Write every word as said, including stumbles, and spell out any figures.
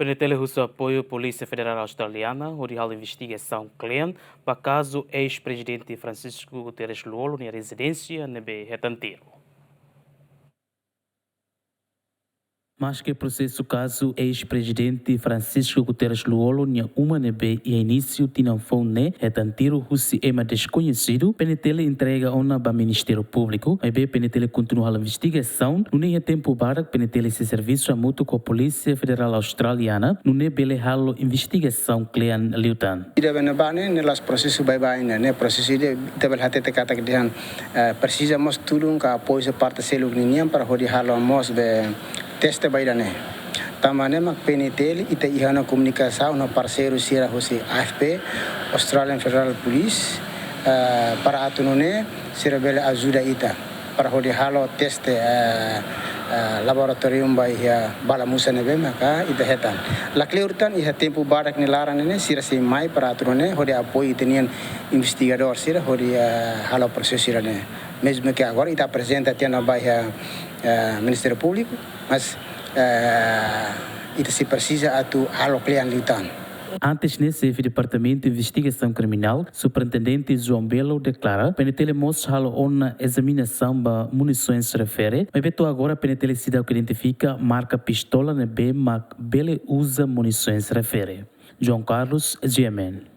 PNTL husu apoiu Polísia Federál Australiana hodi halo investigasaun kle'an ba kazu eis-prezidente Francisco Guterres Lú-Olo nia rezidénsia ne'ebé hetan tiru. Maske prosesu kazu eis-prezidente Francisco Guterres Lú-Olo nia uma ne'ebé iha inísiu tinan foun ne'e hetan tiru husi ema deskoñesidu, PNTL entrega ona ba Ministériu Públiku, maibé PNTL kontinua halo investigasaun, nune'e iha tempu badak PNTL sei servisu hamutuk ho Polísia Federál Australiana, nune'e bele halo investigasaun kle'an liután. Ida-ne'ebé ne'e la'ós prosesu baibain, ne'e prosesu ida ita bele hatete katak dehan, eh, presiza mós tulun ka apoiu husi parte seluk ninian para hodi halo mós be teste ba ida-ne'e. Tanba ne'e mak PNTL ita iha ona komunikasaun ho parseiru sira husi AFP, Australian Federal Police, eh, para atu nune'e sira bele ajuda ita para hodi halo teste, eh, eh, laboratóriu ba iha bala musa ne'ebé maka ita hetan. La kleur tan iha tempu badak nia laran ne'e sira sei mai para atu nune'e hodi apoiu ita-nian investigadór sira hodi, eh, halo prosesu sira-ne'e. Mezmu ke agora ita aprezenta tiha ona ba iha, eh, Ministériu Públiku, mas, eh, ita sei presiza atu halo kle'an liután. Antes ne'e, xefe Departamentu Investigasaun Kriminál, Superintendente João Belo, deklara, PNTL mós halo ona ezaminasaun ba munisoens refere, maibé to'o agora PNTL seidauk identifika marka pistola ne'ebé mak bele uza munisoens refere. João Carlos, GMN.